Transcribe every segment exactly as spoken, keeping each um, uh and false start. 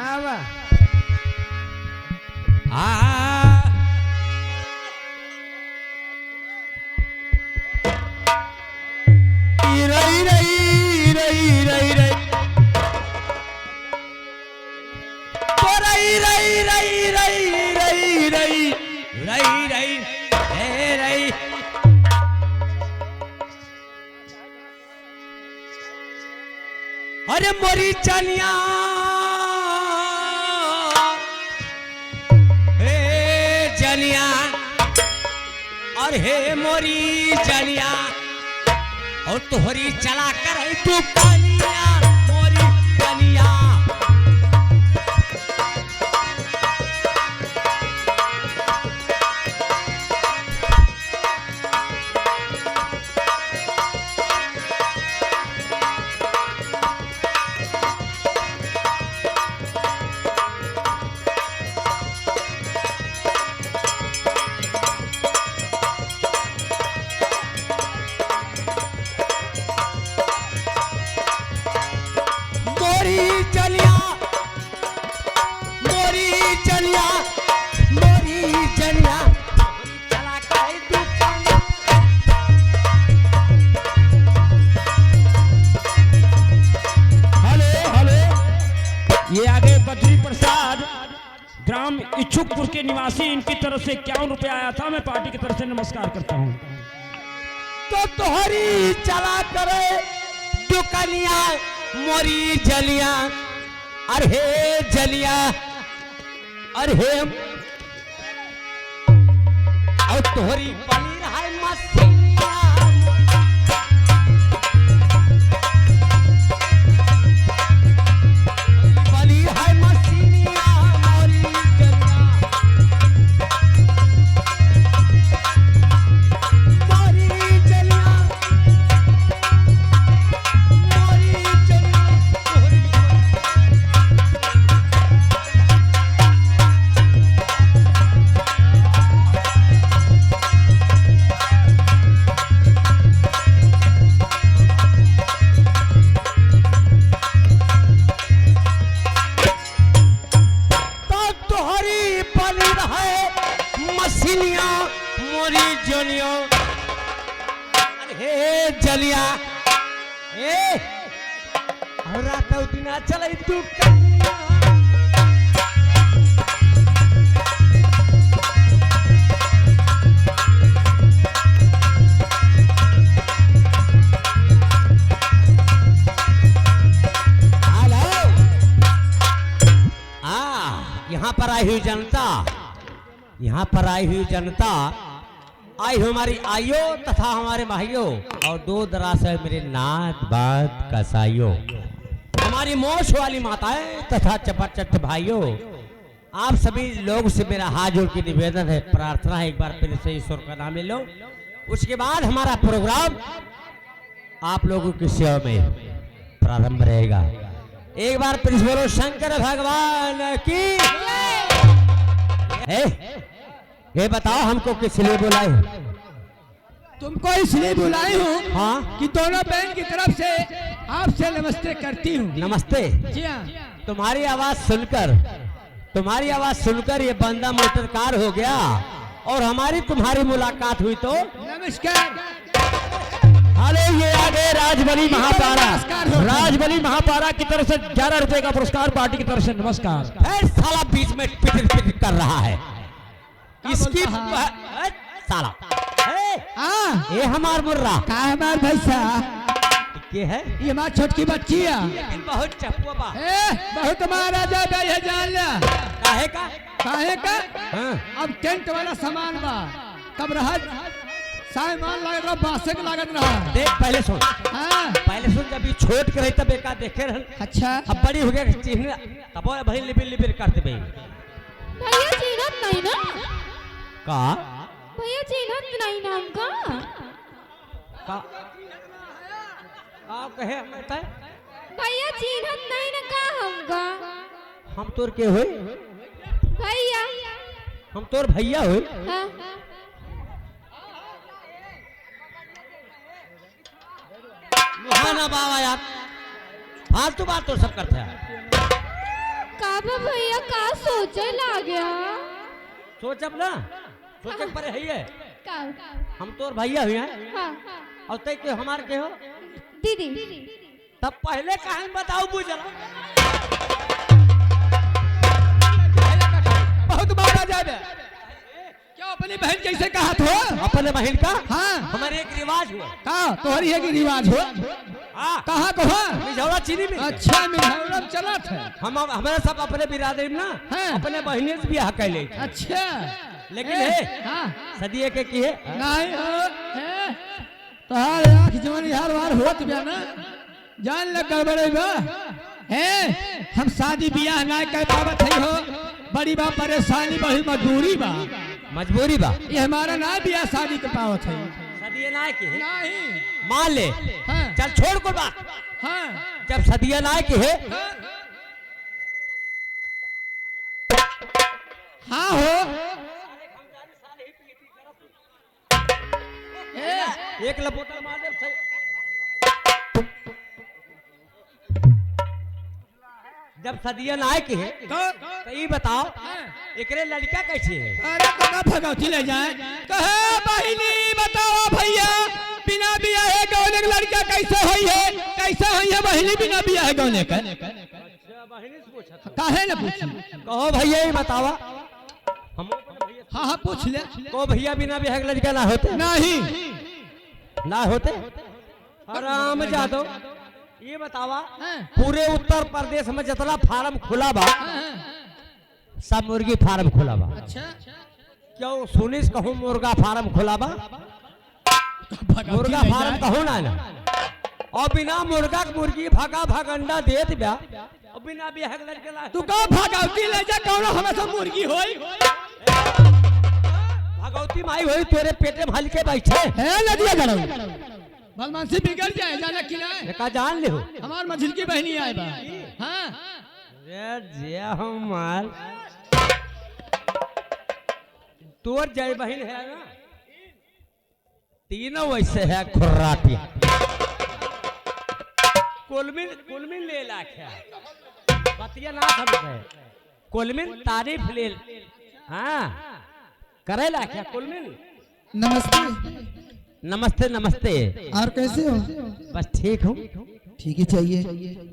आवा। आ। ई रई, रई, रई, रई, रई। तो रई, रई, रई। रई, रई, ए रई। अरे मोरी जनिया, हे जनिया, अरे हे मोरी जनिया, और तोहरी चला कर दुकानिया, मोरी जनिया। मोरी जनिया, मोरी जनिया, मोरी जनिया। चला काहे दुकान। हेलो, हेलो। ये आ गए बद्री प्रसाद, ग्राम इच्छुकपुर के निवासी, इनकी तरफ से इक्यावन रुपया आया था, मैं पार्टी की तरफ से नमस्कार करता हूँ। तो तोहरी चला करे दुकानिया मोरी जनिया, अरे हे जनिया, अरे हे, और तोहरी पनीर है मसीनिया, पनीर है मसीनिया, मोरी जनिया, मोरी जनिया। तो तोहरी बनी रहे मसीनिया मोरी जनिया। अरे हे जनिया, ए, और रात उठिना चलै दुकानिया। हेलो। आ, यहाँ पर आई हुई जनता, यहाँ पर आई हुई जनता, आई हमारी आइयो तथा हमारे भाइयों, और दूर दराज से मेरे नाथ बात कसाइयों, हमारी मोछ वाली माताएं तथा चपरचट भाइयों, आप सभी लोग से मेरा हाथ जोड़ के निवेदन है, प्रार्थना है, एक बार फिर से ईश्वर का नाम ले लो। उसके बाद हमारा प्रोग्राम आप लोगों की सेवा में प्रारंभ रहेगा। एक बार प्लीज बोलो शंकर भगवान की। ए, ये बताओ हमको किस लिए बुलाए हो? तुमको इसलिए बुलाई हूँ हाँ? कि दोनों बहन की तरफ से आपसे नमस्ते करती हूँ। नमस्ते। जी हाँ। तुम्हारी आवाज सुनकर, तुम्हारी आवाज सुनकर ये बंदा मोटरकार हो गया और हमारी तुम्हारी मुलाकात हुई तो। नमस्कार। हेलो, ये आ गए राजबली महापारा। नमस्कार हो। राजबली महापारा की तरफ से ग्यारह रुपए का पुरस्कार, पार्टी की तरफ से नमस्कार। फिर साला बीच में पिटिर पिटिर कर रहा है। का इसकी बोलता है? प-, ए, साला। ए, हाँ। ए हमार मुर्रा। का हमार भैंसा? के है? ये हमार छोटकी बच्ची है। लेकिन बहुत चपुआ बा। ए, बहुत महाराजा बा, ये जान लिया। काहे का? काहे का? हाँ। अब टेंट वाला सामान बा। तब रहा सामान लागत रहा, बासे के लागत रहा। देख, पहले सुन। हाँ। पहले सुन, जब ये छोट के रही तब एका देखे रहन। अच्छा। अब बड़ी हो गया, चिन्ह, तब वो भाई लिबिर लिबिर कर देबे। भैया चिन्हत नहीं ना? का? भैया चिन्हत नहीं ना हमका? का? का कहे हमें तय? भैया चिन्हत नहीं ना का हमका? हम तोर के होई? भैया। हम तोर भैया होई? हाँ। मुहाना बाबा यार, फालतू बात तो सब करते हैं। का अब भैया का सोचे लाग्या? सोचब ना, सोचे पर है ये। का? हम तोर भैया हुए हैं। हाँ। और तै के हमार के हो? दीदी। तब पहले कहानी बताओ बुझला। बहुत मारा जाबे। क्यों अपनी बहन कैसे कहत हो? अपने बहन का? हाँ। हमारे एक रिवाज हुआ। का? तोहरी एक रिवाज हो? हाँ। कहाँ को हुआ? मिझौरा चीनी मिल। अच्छा, मिझौरा में चलत है। हम, हमारे सब अपने बिरादरी में ना, हाँ। अपने बहिने से बियाह कर ले। अच्छा। लेकिन ए, है, हाँ। सदिये के की है? नहीं हो, है। तोहार आँख जवन यार वार होत बा ना, जान ले गड़बड़े बा। हैं, हम शादी बियाह ना कर पावत हई हो, बड़ी बा परेशानी, बड़ी मजबूरी बा। मजबूरी बा। ये हमारा ना बियाह शादी कर पावत हई। सदिये ना के है? नहीं। मान ले। हाँ। चल छोड़ को बात। हाँ। जब सदिये ना के है, हाँ। हाँ हो। ए, एक लपोटा मार दे, सही। जब सदिये ना के है, तो? तो ई बताओ, हाँ। एकरे लड़का कैसे है? अरे, तो का भगवती ले जाए? कहे, बहिनी, बताओ भैया, बिना बियाहे गौने के लड़का कैसे होई है? कैसे होई है बहिनी बिना बियाहे गौने के? अच्छा, बहिनी से पूछत हो। काहे न पूछी? कहो भैया, ई बतावा। हम अपने भैया से हाँ, हाँ, पूछ ले। को भैया बिना बियाह के लड़का ना होते? नहीं। ना होते? राम जादव, ये बतावा, हाँ। पूरे उत्तर प्रदेश में जितना फार्म खुला बा, हाँ, हाँ। सब मुर्गी फार्म खुला बा। अच्छा। क्यों सुनिस कहूँ मुर्गा फार्म खुला बा? भगवती मुर्गा ले फार्म जाए। कहूँ ना ना। और बिना मुर्गा के मुर्गी भगा भग अंडा देत बा। और बिना बियाह के लड़के ला तू का भगवती ले जा, कौनो हमेशा मुर्गी होई? भगवती माई होई, तोरे पेटे में हल्के बैठे। है नदिया गड़ल। भलमानसी बिगड़ जाए, जाने कि ना? ये का जान ले हो? हमार मझिल की बहिनी आए बा। हाँ। रे जे हमार। तोर जय बहिन है ना? तीनों वैसे है खुर्राटी। कुलमिन, कुलमिन ले लाख्या। बतिया ना समझे। कुलमिन तारीफ ले। हाँ। करे लाख्या कुलमिन। नमस्ते। नमस्ते, नमस्ते। और कैसे हो? बस ठीक हूँ। ठीक ही चाहिए।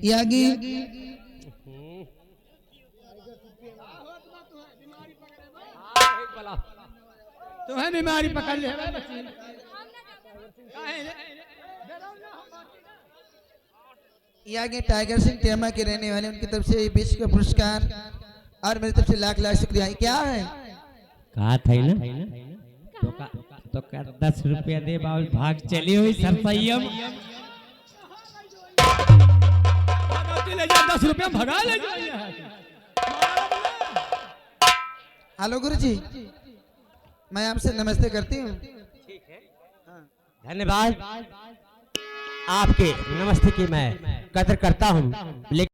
ये आगे। हम्म। तुम्हें बीमारी पकड़ ले है बच्ची। ये आगे टाइगर सिंह टेमा के रहने वाले, उनकी तरफ से ये बीस का पुरस्कार और मेरी तरफ से लाख लाख शुक्रिया। ये क्या है? कहा था ही ना? तो का, तो का दस रुपया दे बाबू, भाग चली हुई सरसैया में। भगवती ले जा, दस रुपया भगा ले जा। हेलो गुरु जी, मैं आपसे नमस्ते करती हूँ। ठीक है। हाँ। धन्यवाद। आपके नमस्ते की मैं कदर करता हूँ, लेकिन